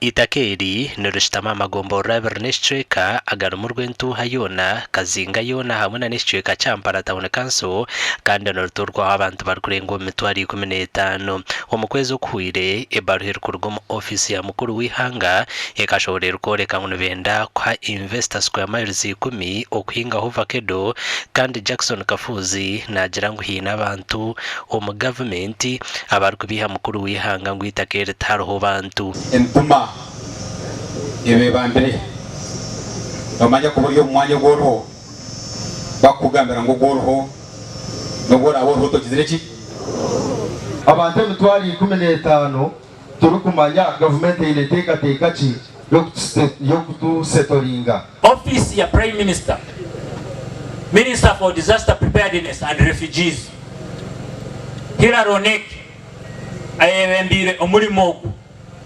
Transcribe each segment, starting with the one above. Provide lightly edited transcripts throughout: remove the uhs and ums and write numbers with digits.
Eitaka eri nirishutama aha magomborora abiri n'ekicweka agarimu Rwentuuha yoona, Kazinga yoona hamwe na n'ekicweka kya Mpala Town Council kandi niriturwaho abantu barikurenga omu mitwaro 15. Omu kwezi okuhweire, ebaruha erikuruga omu ofiisi ya mukuru w'eihanga ekashohora erikworeka ngu nibenda kuha investor square miles ikumi okuhingaho vakedo kandi Jackson Kafuuzi naagira ngu haine abantu omu gavumenti abarikubeiha mukuru w'eihanga ngu eitaka eri tihariho bantu. Emitima ebebambire. Nomanya kuba ori omu mwanya ogu oriho, bakukugambira ngu ogu oriho n'obu oraabe oriho togizire ki? Abantu 50,000 turikumanya gavumenti eine nteekateeka ki y'okutusetoringa. Ofiisi ya Prime Minister, Minister for Disaster Preparedness and Refugees, Hillary Onek ayebembeire omurimo ogu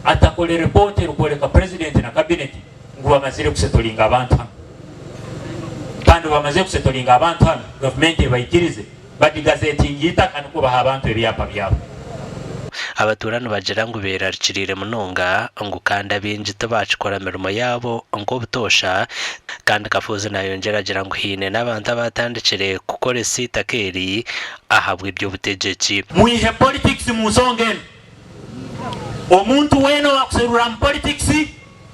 atakore ripooti erikworeka Purezidenti na Kabineti ngu bamazire kusetoringa abantu hanu kandi obu bamazire kusetoringa abantu hanu gavumenti ebaikirize badigazetinge eitaka nikwo bahe abantu ebyapa byabo. Abatuura nibagira ngu beerarikiriire munonga ngu kandi abaingi tibaakikora mirimo yaabo nk'obutoosha kandi Kafuuzi naayongyera agira ngu haine n'abantu abaatandikire kukoresa eitaka eri ahabw'eby'obutegyeki. Mwihe politics mu nsonga enu. Omuntu weena owakuserura mu politics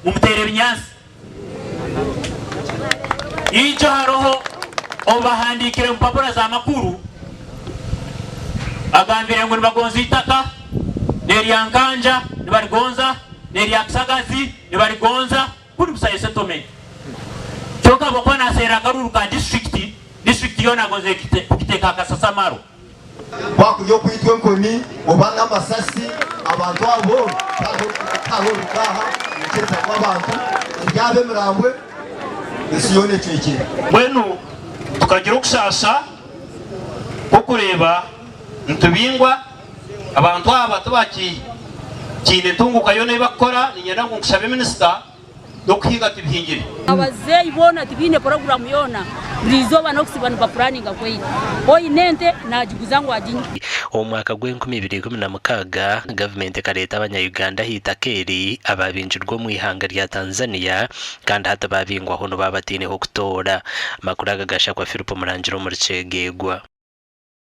mumuteere ebinyansi. Ijo haroho obubahandiikire omu mpapura z'amakuru agambire ngu nibagonza itaka n'erya Nkanja nibarigonza n'erya Kisagazi nibarigonza kunu busayo settlement. Kyonka habwokuba naserra akaruuru ka disiturikiti, disiturikiti yoona agonzire kugiteeka aha kasasamaro. Kwakurya okwitwa enkoni oba n'amasasi abantu abo tihariho orikutaaha niikyeza ngu abantu eryaba emirambwe ensi yoona ecwekyere. Mbwenu tukagira okushaasha kw'okureeba nitubingwa, abantu aba tibakiine ntunguuka yoona ei barikukora. Niinyenda ngu nkushabe minisita. n'okuhinga tibihingire. Abazeeyi boona tibaine puroguraamu yoona, buri izooba n'okusiiba nibapuraninga kweyita. Oine ente naagiguza ngu aginywe. Omu mwaka gw'enkumi ibiri ikumi na mukaaga, gavumenti ekareeta abanya-Uganda aha itaka eri abaabingirwe omu ihanga rya Tanzania kandi hati baabingwaho nibaaba bataine h'okutoora. Amakuru aga gashakwa Philip Murangira omuri Kyegegwa.